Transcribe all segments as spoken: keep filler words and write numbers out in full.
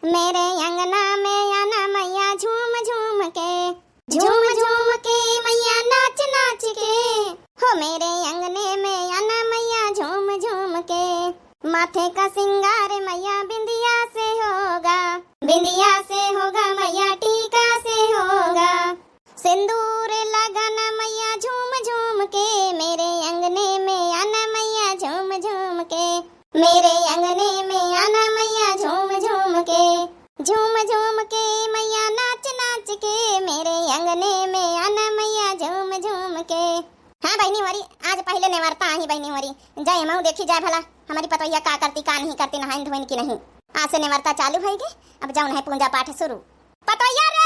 मेरे अंगना में आना मैया झूम झूम के, झूम झूम के मैया नाच नाच के। हो मेरे अंगने में आना मैया झूम झूम के। माथे का सिंगार मैया बिंदिया से होगा, बिंदिया से होगा मैया टीका से होगा। सिंदूर लगाना मैया झूम झूम के, मेरे अंगने में आना मैया झूम झूम के। मेरे अंगने में आना मैया झूम झूम के, झूम झूम के मैया नाच नाच के। मेरे अंगने में आना मैया झूम झूम के। हाँ बहिनी होरी, आज पहिले नेवरता आही बहिनी होरी। जाए हमहू देखी जाए भला हमरी पतोहिया का करती का नहीं करती, नहाइन धोइन की नहीं। आज से नेवरता चालू होइगे, अब जउन है पूजा पाठ शुरू। पतोहिया रे,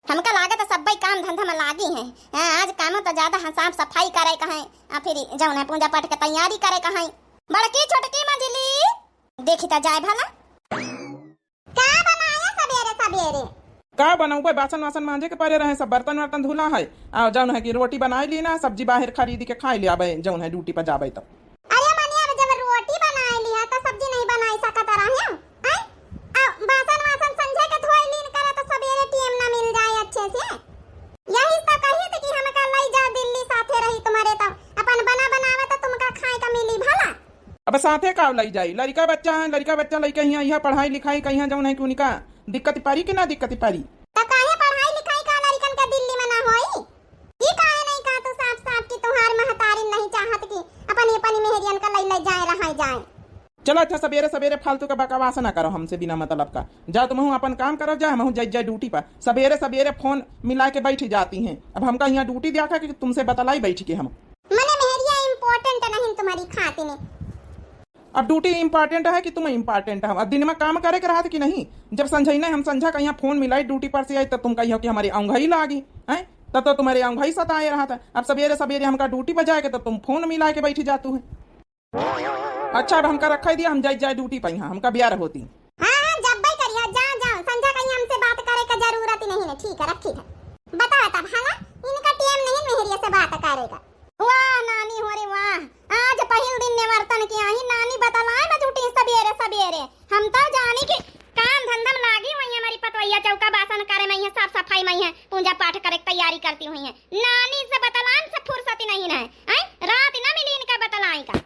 हमका लागत है सब्बै काम धंधा में लागी हैं। हाँ, आज कामो तो ज्यादा है, साफ सफाई करे का है, आ फिर जउन है पूजा पाठ के तैयारी करे का है। बड़की छोटकी मझली, देखी तो जाए भला। का बनाया सबेरे सबेरे? का बनउबे, बासन वासन मांजे के परे रहे, सब बर्तन वर्तन धुला है। आ जउन है कि रोटी बनाई ली ना, सब्जी बाहर खरीद के खाई ले आबे, जउन है ड्यूटी पर जाबे तो। अरे मने, अब जब रोटी बनाए लिहा त सब्जी नहीं बनाई सकत रहे, हैं? आ बासन वासन संझे के धोई लीन करा त सबेरे टीएम ना मिल जाए अच्छे से। यही तो कही थी कि हमका लई जा दिल्ली साथे रही तुम्हारे, तो अपन बना बनावा तो तुमका खाए का मिली भला। अब साथे का लई जाई, लड़का बच्चा है, लड़का बच्चा लइके हियाँ, यहाँ पढ़ाई लिखाई कहियाँ जउन है कि उनका दिक्कत परी कि ना दिक्कत परी। त काहे पढ़ाई लिखाई का लड़कन के दिल्ली में ना होई? ई काहे नहीं कहा तू साफ साफ कि तुहार महतारी नहीं चाहत कि अपनी अपनी मेहरियन का लई लई जाए रहाई जाए? चलो अच्छा, सबेरे सबेरे फालतू का बकवास ना करो हमसे बिना मतलब का। जा तुमहू अपन काम करो, जा हमहू जाई जाए ड्यूटी पर। सबेरे सबेरे फोन मिला के बैठी जाती हैं। अब हमका यहाँ ड्यूटी दिया था कि तुमसे बतलाई बैठ के हम। मने मेहरिया इम्पोर्टेंट नहीं तुम्हारी खातिर। अब ड्यूटी इम्पोर्टेंट है कि तुम इम्पोर्टेंट है? अब दिन में काम करे के रहत कि नहीं? जब संझई नहीं हम संझा का यहाँ फोन मिलाई ड्यूटी पर से आई, तब तुम कहियो कि हमरी औंघई लागी, हैं? तब तो तुम्हरी औंघई सताए रहत है। अब सबेरे सबेरे हमका ड्यूटी पर जाए के, तब तुम फोन मिला के बैठी जातू है। अच्छा, अब हमका रखाई दिया, हम जाई जाए ड्यूटी पर, यहाँ हमका बियार होती। हाँ, हाँ, जब्बै करिया, जाओ, जाओ, संझा कहीं हमसे बात करे का जरूरत ही नहीं है। ठीक है, रखी है। बताओ तब, है ना, इनका टेम नहीं मेहरिया से बात करे का। वाह नानी होरी वाह, आज पहिल दिन नेवर्तन के आही, नानी बतलाए न जुटी सबेरे सबेरे। हम तो जानी कि काम धंधा में लागी हुई है हमरी पतोहिया, चौका बासन करे में है, साफ सफाई में है, पूजा पाठ करे के तैयारी करती हुई है। नानी से बतलान से फुर्सत ही नहीं है, हैं? रात न मिली इनका बतलाए का।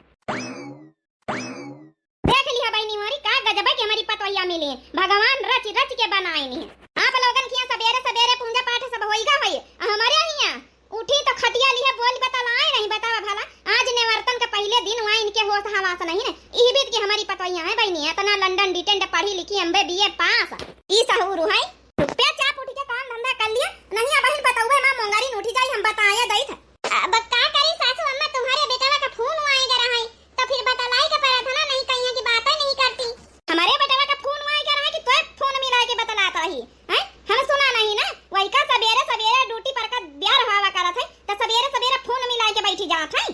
देख लिहा बहिनी होरी, का गजब है कि हमरी पतोहिया मिली है। भगवान रच रच के बनाए नी है। आप लोगन के यहाँ सबेरे सबेरे पूजा पाठ सब होइगा होई, आ हमरे यहाँ उठी तो खटिया लिहा बोल बतलाए नहीं। बतावा भला, आज नेवर्तन के पहिले दिन हुआ, इनके होश हवास नहीं है। इही बीत की हमरी पतोहिया है बहिनी, इतना लंदन डिटेंड पढ़ी लिखी, एमबे बीए पास, ई सहूर है। चुप्पे चाप उठ के काम धंधा कर लिया, नहीं अब बहिन बतौबे माँ मोंगारी उठी जाई, हम बताए दई थे। अब का करी सासू अम्मा, तुम्हारे बेटवा का फोन आए गा रहा है, तो फिर बतलाई के परत है ना, नहीं कहिया की बातें नहीं करती। हमारे बेटवा का फोन आए गा रहा है कि तोय फोन मिला के बतलात रही, हैं? हम सुना नहीं ना, वही का सबेरे सबेरे ड्यूटी पर का ब्यार हवा करत है, तो सबेरे सबेरे फोन मिला के बैठी जात है।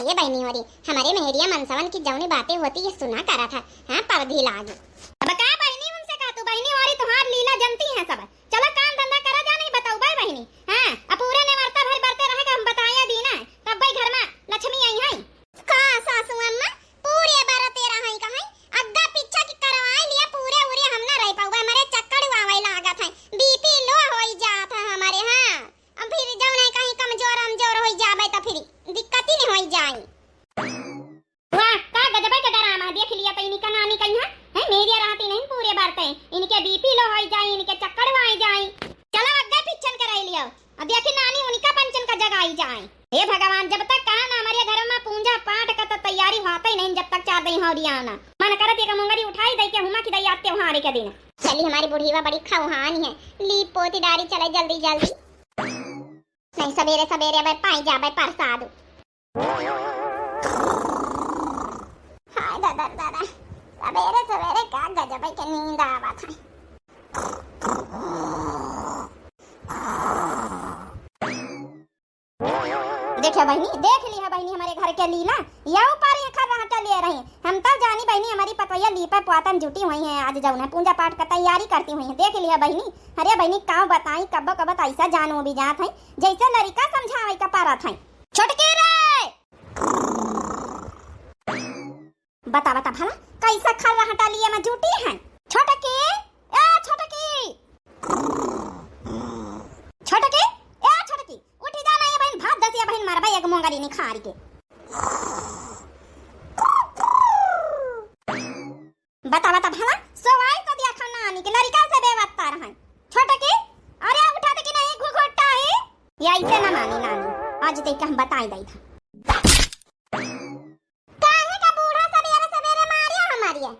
ये बहनी हो रही, हमारे मेहरिया मनसवन की जौनी बातें होती ये सुना करत है, हाँ, परधी लागी। अब का बहनी उनसे कहा तू, बहनी हो रही, तुम्हार लीला जनती है सब। चलो काम धंधा करा जा, नहीं बताऊ बाय बहनी। हाँ, अब पूरे नेवर्ता भर बरते रहे हम बताया दी ना, तब भाई घर में लक्ष्मी आई है। का सासू अम्मा, पूरे बरते रहे कहीं, अग्गा पीछा की करवाए लिया, पूरे उरे हम ना रह पाऊबे, हमारे चक्कर आवे लागत है, बीपी लो होई जात है हमारे। हाँ, अब फिर जौन है कहीं कमजोर अमजोर होई जाबे तो फिर दिक्कत ही नहीं होई जाई। वाह, का गजबे के डरामा देख लिया तो इनका नानी कहीं है, है मेरिया रहती नहीं पूरे बरते, इनके बीपी लो होई जाए, इनके चक्कर आए जाए। चलो अग्गा पिछन कराई लियो, अब देखी नानी उनका पंचन का जगाई जाए। हे भगवान, जब तक कहा ना हमारे घर में पूजा पाठ का तो तैयारी होता ही नहीं, जब तक चार दिन हो दिया ना। मन करत एक मुंगरी उठाई दे के हुमा की दैया त्योहार के दिन। चली हमारी बुढ़ीवा बड़ी खौहानी है, लीप पोती डारी चले जल्दी जल्दी। नहीं सबेरे सबेरे अब पाई जाबे प्रसाद। हाय दादा दादा, सबेरे सबेरे का गजब के नींद आवत है। देखिया बहिनी, देख लिहा बहिनी हमारे घर के लीला, यहू पर ये खर्राटा लिए रही। हम तो जानी बहिनी हमारी पतोहिया लीपे पोतन जुटी हुई है, आज जौन है पूजा पाठ का तैयारी करती हुई है। देख लिहा बहिनी, अरे बहिनी काव बताई, कब्बो कब्बो तो ऐसा जान वो भी जात है, जैसे लड़िका समझावे का पारत है। छोटकी रे! बता, बता भला, कैसा खर्राटा लिए में जुटी है? छोटकी, खारी के। बता, बता भला, सोवाई तो दिया खा नानी के, लड़का से बेवत्ता रहन। छोटे के, अरे उठा दे कि नहीं घुघुट्टा है? ये ऐसे ना मानी नानी, आज देख के हम बताई दई था। काहे का बूढ़ा सबेरे सबेरे मारिया हमारी है?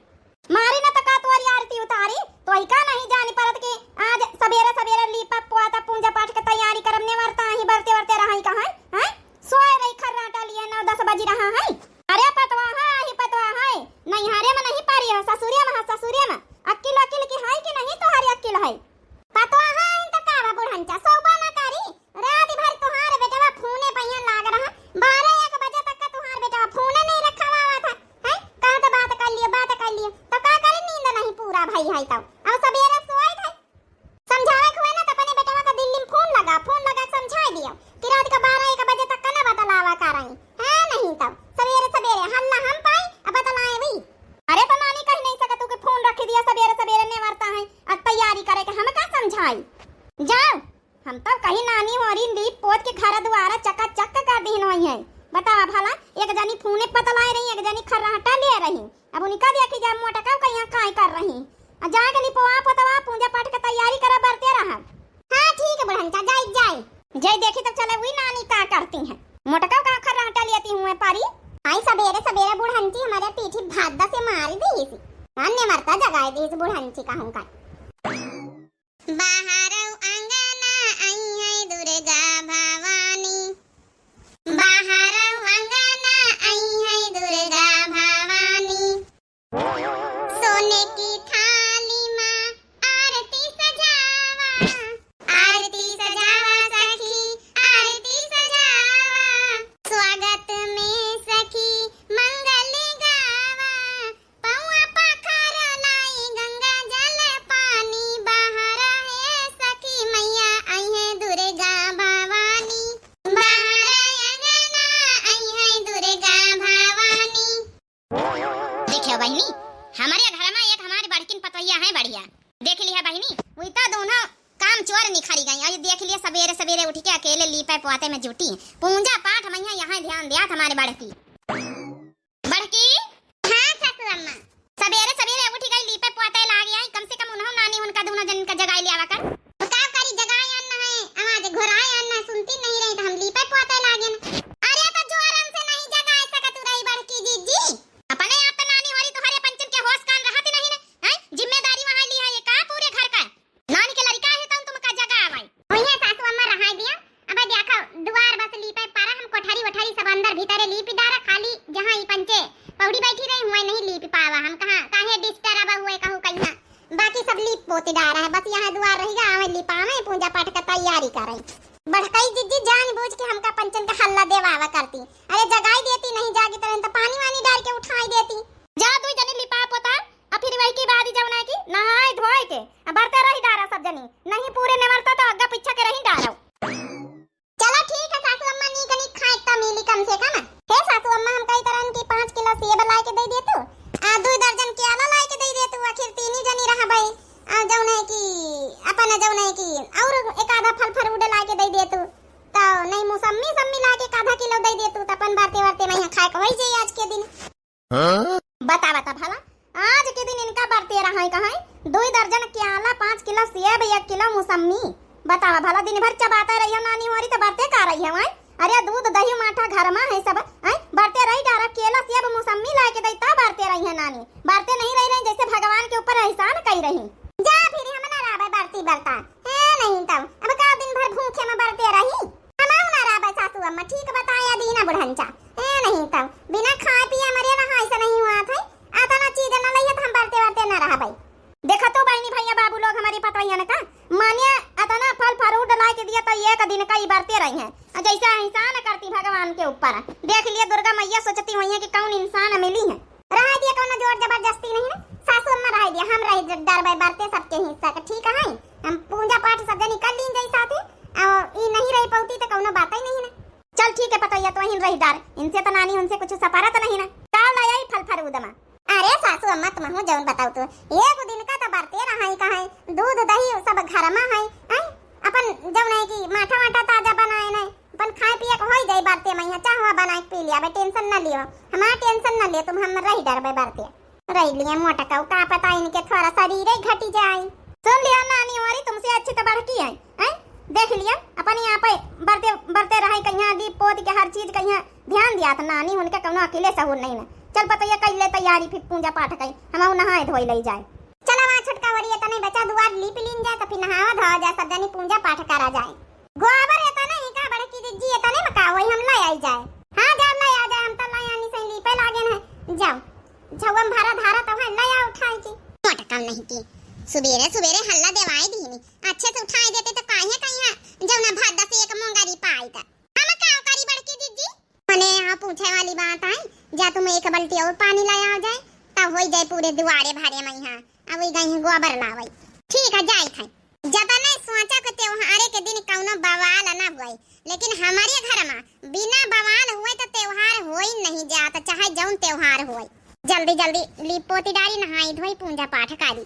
मारी ना तो का तोरी आरती उतारी, तो ही का नहीं जानी परत कि आज सबेरे सबेरे लीपा पोता पूजा पाठ के तैयारी करब, नेवरता ही बरते बरते रहाई कहाँ, हैं? सोए रही खर्राटा लिए नौ दस बजी रहा है। अरे पतवा है, ही पतवा है, नैहरे में नहीं पारी है, ससुरे में है, ससुरे में। अक्किल अक्किल की है कि नहीं तोहरी अक्किल है? पतवा है तो का बा बुढ़ंचा, सोबा ना करी। रात भर तोहार बेटवा फोने पहिया लाग रहा, बारह एक बजे तक का तोहार बेटवा फोने नहीं रखवावा था, हैं? कहाँ तो बात कर लियो, बात कर लियो, तो का करे नींद नहीं पूरा भई है तो। अब सबेरे सोए थे, समझावे के हुए ना तो अपने बेटवा का दिल्ली में फोन लगा, फोन लगा के समझाई दियो कि रात का बारह एक बजे तक का ना बतलावा का रही, है नहीं तो सबेरे सबेरे हल्ला हम पाई, अब बतलाए भी। अरे तो नानी कही नहीं सकत तू कि फोन रख दिया, सबेरे सबेरे नेवरता है, अब तैयारी करे के हम का समझाई? जाओ, हम तो कही नानी होरी लीप पोत के घर दुआरा चकाचक कर दीन होई है। बतावा भला, एक जनी फूने बतलाए रही, एक जनी खर्राटा ले रही। अब उनका देखी जाए मोटका कहिया काय कर रही। आ जाके लिपवा पोतवा पूजा पाठ के तैयारी करा बरते रहा। हाँ ठीक है बुढ़ंचा, जाई जाई। जय देखी तब चले हुई नानी का करती हैं। मोटका का खर्राटा लेती हुए पारी। आई सबेरे सबेरे बुढ़ंची हमारे पीठी भादा से मारी दी इसी। अन्य मरता जगाए दी इस बुढ़ंची का हूँ का। बाहरौ अंगना अइहै दुर्गा भवानी, बाहरौ अंगना अइहै दुर्गा भवानी। सोने की थाली मा आरती सजावा, आरती सजावा सखी, आरती सजावा। स्वागत में सखी मंगल गावा, पौआ पखार लाई गंगा जल पानी, बहरा हे सखी मैया अइहै दुर्गा भवानी, बहरा अंगना अइहै दुर्गा भवानी। देखियो बहिनी, हमरे घर मा एक हमारी बड़किन पतोहिया है बढ़िया। देख लिहा बहिनी, वही तो दोनों काम चोर निखरी गई। और ये देख लिया सबेरे सबेरे उठ के अकेले लीपे पोते में जुटी, पूजा पाठ मैया यहाँ ध्यान दिया हमारे बड़की। बड़की? हाँ सासू अम्मा। सबेरे सबेरे उठ गई, लीपे पोते लाग आई, कम से कम उन्हों नानी उनका दोनों जन का जगाई लियावा कर। तो का करी, जगाए अन्न है, आवाज घोराए अन्न है, सुनती नहीं रही तो हम लीपे पोते लागे न। अरे तो जोरन से नहीं जगाए सकत रही बड़की जीजी। अपने आप तो नानी होरी तोहरे पंचन के होश कान रहत नहीं न, हैं? जिम्मेदारी वहाँ ली है ये का पूरे घर का? नानी के लड़का है तौन तुमका जगावै। ओहे सासू अम्मा रहाय दिया। अबे देखो, दुआर बस लीपे पारा, हम कोठरी वोठरी सब अंदर भीतरे लीपि डारा, खाली जहाँ ई पंचे पौड़ी बैठी रही हुए नहीं लीपि पावा। हम कहाँ काहे disturb हुए कहू कहिया, बाकी सब लीप पोती डारा है। बस यहाँ दुआर रही गा, आवे लिपावे, पूजा पाठ का तैयारी करे। बड़कई जिज्जी जान बूझ के हमका पंचन का हल्ला देवावा करती। अरे जगाई देती, नहीं जागी तरह तो पानी वानी डाल के उठाई देती। जा दुई जने लिपा पोता, आ फिर वही के बाद ही जौन है कि नहाए धोए के, आ बरते रही डारा सब जनी, नहीं पूरे नेवरता तो अग्गा पीछा के रही डारो। चलो ठीक है सासू अम्मा, नीक नीक खाए तो मिली कम से कम। हे सासू अम्मा, हम कही तरन की पाँच किलो सेब लाए के दे दे तू, आ दो दर्जन केला लाए के दे दे तू, आखिर तीन ही जनी रहबे, आ जौन है कि अपन जौन है कि और एक आधा फल fruit लाए के दे दे तू, तो नहीं मौसम्मी सम्मी लाए के एक आधा किलो दे दे तू, तो अपन बरते बरते में यहाँ खाए के होई जाई आज के दिन। हाँ? बता, बता भला, आज के दिन इनका बरते रहा है कहाँ? दुई दर्जन केला, पाँच किलो सेब, एक किलो मौसम्मी। बतावा भला, दिन भर चबाता रहियो नानी होरी तो बरते का रही है वहीं? अरे दूध दही माठा घर मा है सब, हैं? बरते रही डारा केला सेब मौसम्मी लाए के दई ता बरते रही है नानी। बरते नहीं रही रही जैसे भगवान के ऊपर एहसान कई रही। जा फिर हम ना रहबे बरती बरता। हे नहीं तब, अब का दिन भर भूखे में बरते रही? हम ना रहबे सासू अम्मा, ठीक बताया दीना बुढ़ंचा। ए नहीं तब, बिना खाए पिए मरे रहा, ऐसा नहीं हुआ था। अतना चीज न लइहे तो हम बरते बरते न रहबै। देखा तो बहिनी भैया बाबू लोग हमारी पतवैया न का मानिए, अतना फल fruit लाए के दिया तो एक दिन का ही बरते रही हैं। आ जैसे एहसान करती भगवान के ऊपर। देख लिए दुर्गा मैया सोचती हुई है कि कौन इंसान मिली है। रहा दिया कौनो जोर जबरदस्ती नहीं ना। सासू अम्मा रहा दिया, हम रही ज-, डरबै बरते सबके हिस्सा के, ठीक है? हम पूजा पाठ सब जनी कर लीन जाई साथे, और ई नहीं रही पौती तो कौनो बात ही नहीं ना। चल ठीक है पतैया, तो वहीं रही डार, इनसे तो नानी उनसे कुछ सपारा तो नहीं ना। का लाई आई फल fruit मा? अरे सासू अम्मा तुम हूँ जौन बताओ तो, एक दिन का तो बरते रहा ही कहाँ है, दूध दही सब घर मा है, हैं? अपन जौन है कि माठा वाठा ताजा बनाए नहीं, अपन खाए पिए होई जाई बरते मइहाँ, चाहवा बनाइ के पी लिया, अबे tension न लियो, हमार tension न लियो तुम, हम रही डरबे बरते। रही लिए मोटकऊ, का पता इनके थोड़ा शरीर ही घटी जाए। सुन लिया नानी होरी, तुमसे अच्छी तो बड़की है, हैं? देख लिया, अपने यहाँ पे बरते, बरते रहे, कहिया लीप पोत के हर चीज कहिया ध्यान दिया था नानी, उनके कौनो अकेले सहूर नहीं ना। चल पतैया कइ ले तैयारी, फिर पूजा पाठ कइ, हम नहाए धोई लई जाए। चला वहाँ छोटका होरी, एतने बचा दुआर लीप लीन जाए, तो फिर नहावा धोवा जाए, सब जनी पूजा पाठ करा जाए। गोबर एतने ही का बड़की जिज्जी, एतने में का होई, हम लइ आई जाए। हाँ, जाओ लइ आ जाए, हम तो लइ आनी से लीपे लागे हैं। जाओ, झउआ में भरा धारा तो है, लइ आओ उठाई के। मोटकऊ नहीं की, सुबेरे सुबेरे हल्ला देवाई दीनी, अच्छे से उठाई देते तो काहे कहिया जौना भादा से एक मोंगरी पाई था। हम का करी बड़की जिज्जी? मने यहाँ पूछे वाली बात आई, जा तुम एक बाल्टी और पानी लइ आ जाए, तब होई जाए पूरे दुआरे भरे मइहाँ। अब वही गई हैं गोबर लावई। ठीक है, जाई थे। जतने सोचा के त्योहारे के दिन कौनो बवाल ना हुई, लेकिन हमारे घर में बिना बवाल हुए तो त्योहार होई नहीं जात, चाहे जौन त्योहार होई। जल्दी जल्दी लीप पोती डारी, नहाई धोई, पूजा पाठ करी।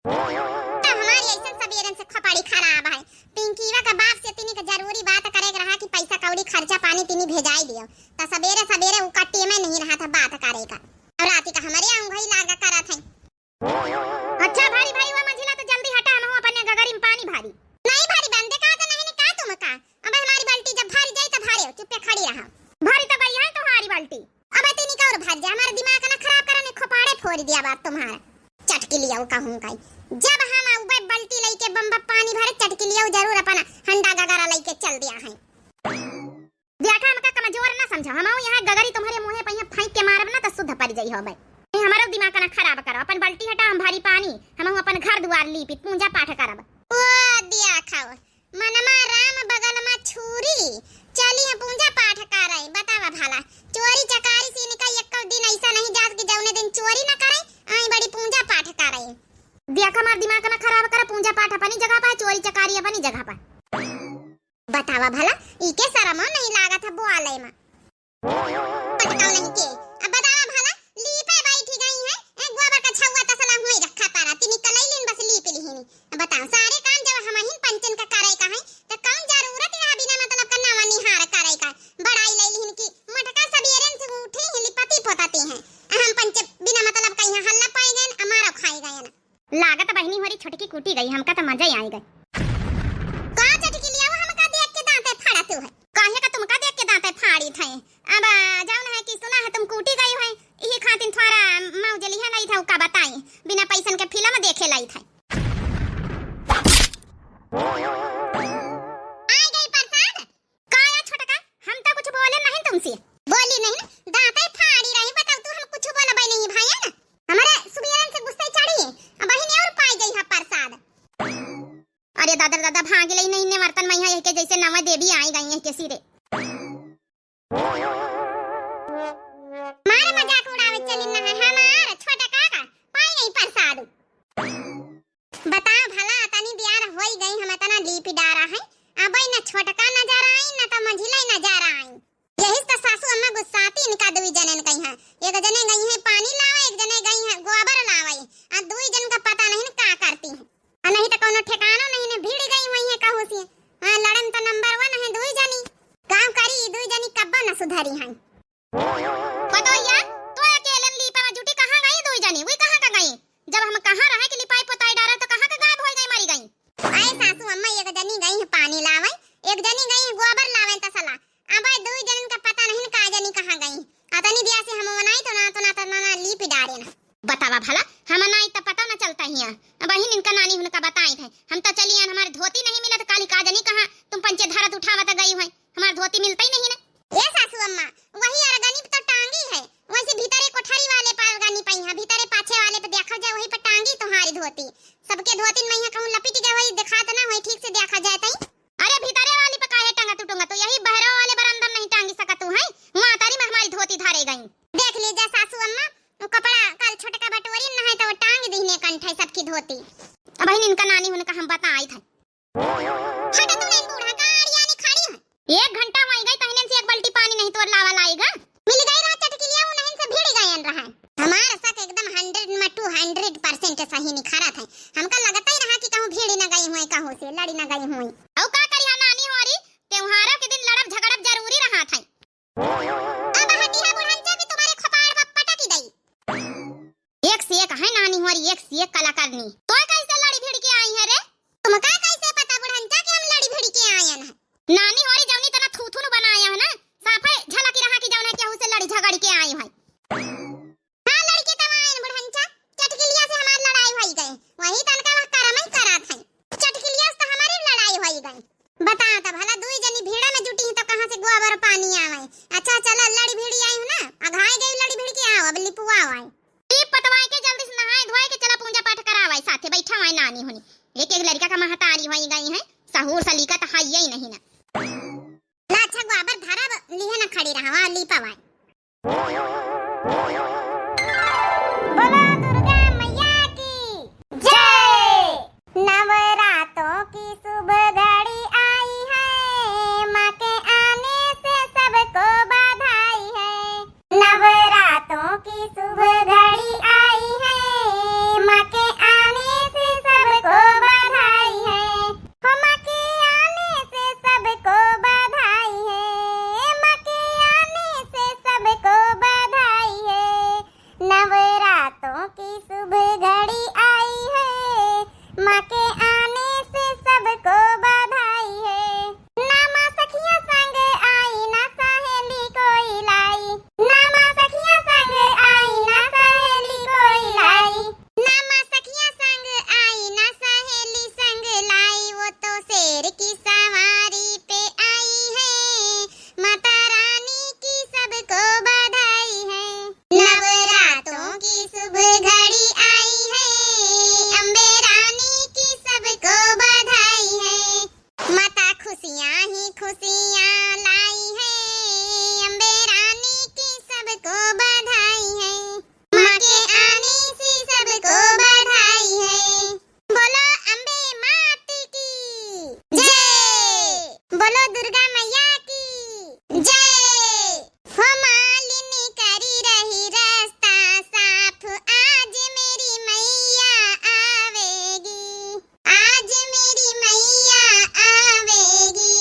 तो हमारी ऐसन सबेरन से खोपड़ी खराब है। पिंकीवा का बाप से तिनी का जरूरी बात करे के रहा कि पैसा कौड़ी खर्चा पानी तिनी भेजाई दियो। तो सबेरे सबेरे उका टेमे नहीं रहा था बात करे का। और राती का हमारे अंगई लागा करा थे। अच्छा भारी भाई, वो मंझिला तो जल्दी हटा, हम अपने गगरी में पानी भारी। नहीं भारी बंदे का तो नहीं का तुम का। अब हमारी बाल्टी जब भर जाई तो भरे, चुप्पे खड़ी रहा। भरी तो गई है तुम्हारी बाल्टी। अब इतनी का और भर जा, हमारा दिमाग ना खराब करा, नहीं खोपाड़े फोड़ दिया बात तुम्हारा। चटकी लिया वो कहूँ का, जब हम उबे बाल्टी लेके बम्बा पानी भरे, चटकी लिया वो जरूर अपना हंडा गगरा लेके चल दिया है। देखा, हमका कमजोर ना समझा, हम यहाँ गगरी तुम्हारे मुँहे पे यहाँ फेंक के मारब ना तो शुद्ध पड़ जाई होबे। ए, हमारो दिमाग ना खराब करो, अपन बाल्टी हटा, हम भारी पानी, हम अपन घर दुआर लीपी, पूजा पाठ करब। ओ दिया खाओ, मनमा राम बगल मा छुरी, चली हम पूजा पाठ करे। बतावा भला, चोरी चकारी से इनका एको दिन ऐसा नहीं जात कि जौने दिन चोरी ना करे, आई बड़ी पूजा पाठ करे। देखा, हमार दिमाग ना खराब करा, पूजा पाठ अपनी जगह पर, चोरी चकारी अपनी जगह पर। बतावा भला, इके शरमो नहीं लागत है बोले मा। पटकाओ नहीं के। अब बतावा भला, लीपे बैठी गई है, ए गोबर का छउआ तसला हुई रखा तारा, तिनी कलैलिन बस लीप लिहिनी। अब बताओ, सारे काम जब हमहिन पंचन का करे का है, तो कौन जरूरत है बिना मतलब का नवा निहार करे का? बड़ाई ले लिहिन की मटका सबेरन से उठी ही लिपती पोतती हैं। हम पंच बिना मतलब का यहाँ हल्ला पाई गए, अमारो खाई गए ना। लागत बहिनी होरी छोटकी कूटी गई, हमका त मजा ही आई गई। का चटकी लिया वो हमका देख के दांते फाड़त है? काहे का तुमका देख के दांते फाड़ी थे? अब, आ, जौन है कि सुना है तुम कूटी गई है, यही खातिर थोड़ा मौज लिहे लाई था, का बताई, बिना पैसन के फिल्म देखे लाई था। आ गई प्रसाद। का या छोटका, हम तो कुछ बोले नहीं तुमसे। बोली नहीं ना, दांते फाड़ी रही, बताओ तू, हम कुछ बोलबे नहीं भाई, है ना? हमारे सुबेरन से गुस्से चढ़ी, अब बहिनी और पाई गई है प्रसाद। अरे दादा रे दादा, भाग ले नहीं ने वर्तन में यहाँ के जैसे नवा देवी आई गई है के सिरे। मारे मजाक उड़ावे चली ना है हमार छोटका का, पाई गई प्रसाद। बताओ भला, तनी दियार होई गई, हम इतना लीपी डारा है, अबे न छोटका नजर आई, न तो मंझिला नजर आई। यही तो सासू अम्मा गुस्साती इनका दुई जनन कही हैं। एक जने गई हैं पानी लावे, एक जने गई हैं गोबर लावे, आ दुई जन का पता नहीं न का करती हैं। आ नहीं तो कौनो ठिकानो नहीं न भिड़ गई हुई हैं कहूँ से। हाँ, लड़न तो नंबर वन है दुई जनी। काम करी ई दुई जनी कब्बो न सुधरी हैं। पतोहिया, तू अकेले लीपा में जुटी कहाँ गई दुई जनी? वही कहाँ का गई? जब हम कहाँ रहे कि लिपाई पोताई डारा तो कहाँ का गायब हो गई, मरी गई? अरे सासू अम्मा, एक जनी गई है पानी लावे, एक जनी गई है गोबर लावे तसला। अब दुई जनन का पता नहीं का जनी कहाँ गई। अतनी दिया से हम बनाई तो ना, तो ना, तो ना, ना लीपी डारे ना। बतावा भला, हम नाई तो पता ना चलता हिया। अब ही इनका नानी उनका बताई थे। हम तो चली आन, हमारी धोती नहीं मिलत, काली का जनी कहाँ तुम पंचे धरत उठावत गई हुई। हमार धोती मिलता ही नहीं ना। ए सासू अम्मा, वही अरगनी पे तो टांगी है, वैसे भीतरे कोठरी वाले पर अरगनी पे यहाँ, भीतरे पाछे वाले पे देखा जाए, वही पे टांगी तुम्हारी धोती। सबके धोती में यहाँ कहूँ लपिट गए हुई, दिखात ना हुई, ठीक से देखा जाए तई। अरे भीतरे वाली पे काहे टंगा तू टंगा, तो यही बहरा वाले बरामदा में नहीं टांगी सकत तू है, वहाँ तारी में हमारी धोती धारे गई। देख लीजिए सासू अम्मा, वो कपड़ा कल छोटका बटोरी न है तो वो टांग दीने कंठे सबकी धोती। अब ही इनका नानी उनका हम बताई थे। हटा तू नहीं बूढ़ा, का आड़ियानी खड़ी है? एक घंटा वही गई, तहने से एक बाल्टी पानी नहीं तोर लावा लाएगा। मिल गई रहा चटकिलिया, वो नहीं से भिड़ गए रहा। हमारा शक एकदम हंड्रेड में टू हंड्रेड परसेंट सही निखरत है। हमका लगता ही रहा कि कहूँ भिड़ न गई हुई, कहूँ से लड़ी न गई हुई। औ का करी हा नानी होरी, त्योहारों के दिन लड़ब झगड़ब जरूरी रहा। नानी होरी जौनी तना थू थू नु बनाया है ना, साफे झलकी रहा कि जौन है केहू से लड़ी झगड़ी के आई है। हाँ, लड़के तब आइन बुढ़ंचा, चटकिलिया से हमार लड़ाई होई गए, वही तनका वह करम ही करात है। चटकिलिया से तो हमारी लड़ाई होई गए। बता तो भला, दुई जनी भीड़ा में जुटी हैं तो कहाँ से गोबर पानी आवे? अच्छा चला, लड़ी भिड़ी आई हूँ ना, अघाई गई लड़ी भिड़ के आओ, अब लिपुआ आए। टीप पतवाए के जल्दी से नहाए धोए के चला पूजा पाठ करावाए, साथे बैठा हुआ नानी होनी। एक एक लड़का का महतारी होई गई है, सहूर सलीका तो है ही नहीं ना। ला अच्छा गोबर धरा, ब-, लिहे ना खड़ी रहा, वहाँ लीपा वाए। बोलो दुर्गा मैया की जय। नवरातों की शुभ घड़ी आई है, माँ के आने से सबको बधाई है। नवरातों की शुभ घड़ी आई है, माँ के आने से सबको बधाई है। हो माँ के आने से सबको बधाई है, माँ के आने से सबको बधाई है। नवरातों की शुभ घड़ी आई है, माँ के आने से सबको बधाई है। ना माँ सखिया संग आई, ना सहेली कोई लाई। ना माँ सखिया संग आई, ना सहेली कोई लाई। ना माँ सखिया संग आई, ना सहेली संग लाई। वो तो शेर की सवारी पे आई है। माता रानी की सबको बधाई है। नवरातों की शुभ घड़ी आई है। अम्बे रानी की सबको बधाई है। माता खुशियाँ ही खुशियाँ लाई है, अम्बे रानी की सबको बधाई है। माँ के आने से सबको बधाई है। बोलो अम्बे मात की जय। बोलो दुर्गा मैया की जय। हो मालिनी करी रही रास्ता साफ, आज मेरी मैया आवेगी। आज मेरी मैया आवेगी,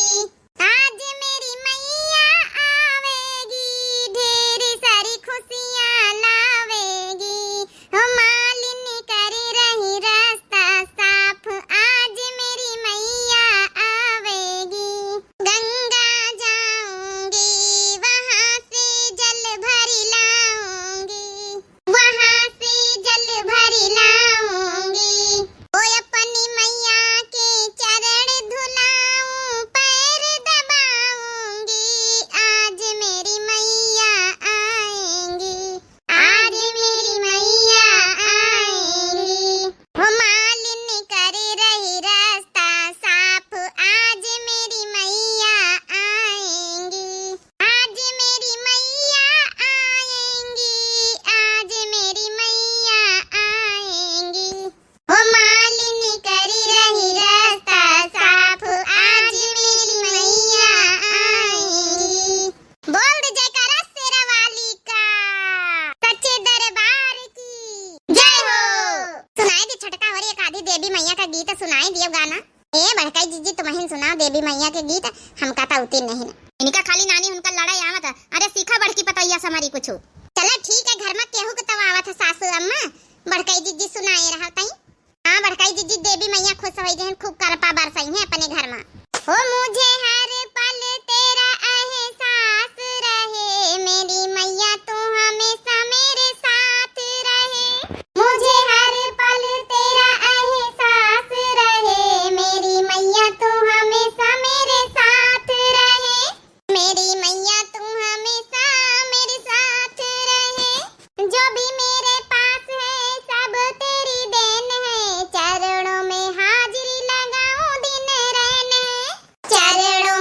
आज मेरी मैया आवेगी, ढेर सारी खुशियाँ लावेगी। हो मालिनी कर रही रास्ता साफ, आज मेरी मैया आवेगी। गंगा जाऊंगी, वहाँ से जल भर लाऊंगी। वहाँ से जल भर लाऊंगी। ओ अपनी मैया के चरण धुलाऊं, पैर दबाऊंगी। आज मेरी मैया आएंगी, आज मेरी मैया आएंगी। हो मालिन कर रही रास्ता साफ, आज मेरी मैया आएंगी। आज मेरी मैया आएंगी, आज मेरी मैया आएंगी। हो मालिन कर रही रास्ता साफ, आज मेरी मैया आएंगी। बोल दे जयकारा शेरा वाली का, सच्चे दरबार की जय हो। सुनाई दे छोटका होरी एक आधी देवी मैया का गीत सुनाई दियो गाना। ए बड़काई जिज्जी, तुमहिन सुनाओ देवी मैया के गीत, हमका त उती नहीं। इनका खाली नानी उनका लड़ाई आवत है। अरे सीखा बड़की पतोहिया से हमारी कुछ। चला ठीक है, घर में केहू के तब आवत है सासू अम्मा, बड़काई जिज्जी सुनाए रहा तई। हाँ बड़काई जिज्जी, देवी मैया खुश होई जहन खूब करपा बरसई है अपने घर में। हो मुझे हर पल तेरा एहसास रहे, मेरी मैया तू हमेशा मेरे साथ रहे। मुझे हर पल तेरा एहसास रहे, मेरी मैया तू हमेशा मेरे साथ रहे। मेरी मैया तू हमेशा मेरे साथ रहे। जो भी मेरे पास है सब तेरी देन है, चरणों में हाजिरी लगाऊं दिन रैन है। चरणों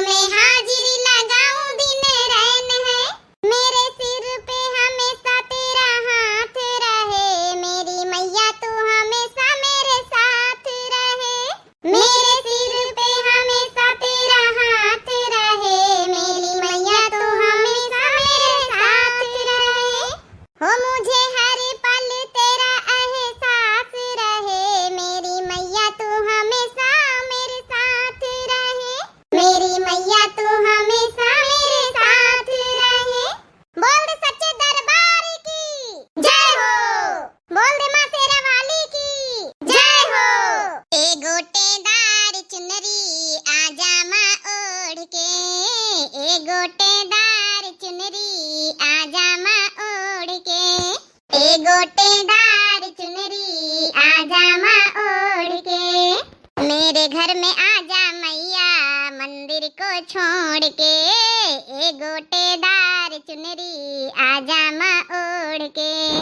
छोड़ के, ए गोटेदार चुनरी आजा माँ ओढ़ के।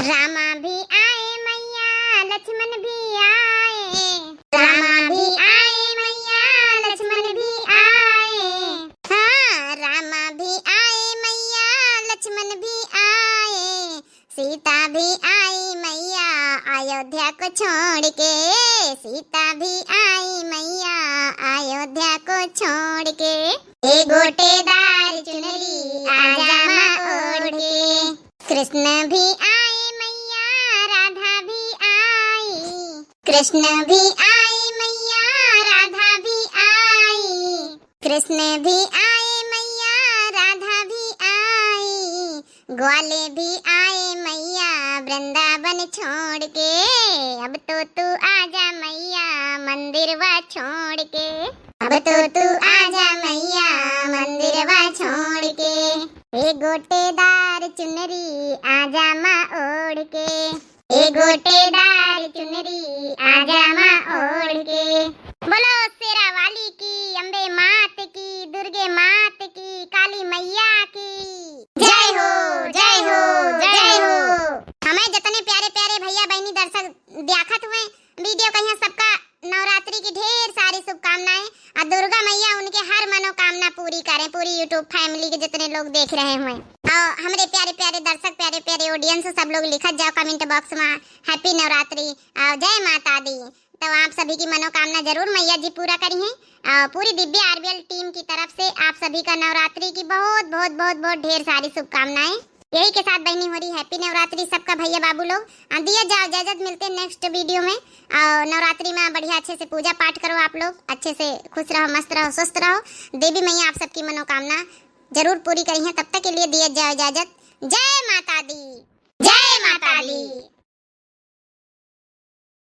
रामा भी आए मैया, लक्ष्मण भी आए। रामा भी आए मैया, लक्ष्मण भी आए। हाँ, रामा भी आए मैया, लक्ष्मण भी आए। सीता भी आई मैया अयोध्या को छोड़ के, सीता भी आई मैया अयोध्या को छोड़ के। ए गोटेदार चुनरी आजा माँ ओढ़ के। कृष्ण भी आए मैया, राधा भी आई। कृष्ण भी आए मैया, राधा भी आई। कृष्ण भी आए मैया, राधा भी आई। ग्वाले भी आए मैया, वृंदावन छोड़ के। अब तो तू आजा मैया, मंदिरवा छोड़ के। अब तो तू आजा मैया, मंदिरवा छोड़ के। ए गोटेदार चुनरी आजा माँ ओढ़ के। ए गोटेदार चुनरी आजा माँ ओढ़ के। बोलो शेरा वाली की, अम्बे मात की, दुर्गे मात की, काली मैया की। जय हो, जय हो, जय हो। हमें जितने प्यारे प्यारे भैया बहनी दर्शक द्याखत हुए वीडियो कहिया, सबका नवरात्रि की ढेर सारी शुभकामनाएं। और दुर्गा मैया उनके हर मनोकामना पूरी करें, पूरी YouTube family के जितने लोग देख रहे हुए। और हमरे प्यारे प्यारे दर्शक, प्यारे प्यारे audience, सब लोग लिखत जाओ comment box में, Happy नवरात्रि और जय माता दी। तो आप सभी की मनोकामना जरूर मैया जी पूरा करिहैं। और पूरी दिव्य RBL team की तरफ से आप सभी का नवरात्रि की बहुत, बहुत, बहुत, बहुत ढेर सारी शुभकामनाएं। यही के साथ बहनी होरी Happy नवरात्रि सबका भैया बाबू लोग। आ, दिया जाओ इजाजत, मिलते हैं next वीडियो में। और नवरात्रि में बढ़िया अच्छे से पूजा पाठ करो आप लोग, अच्छे से खुश रहो, मस्त रहो, स्वस्थ रहो। देवी मैया आप सबकी मनोकामना जरूर पूरी करिहैं। तब तक के लिए दिया जाओ इजाजत। जय माता दी, जय माता दी।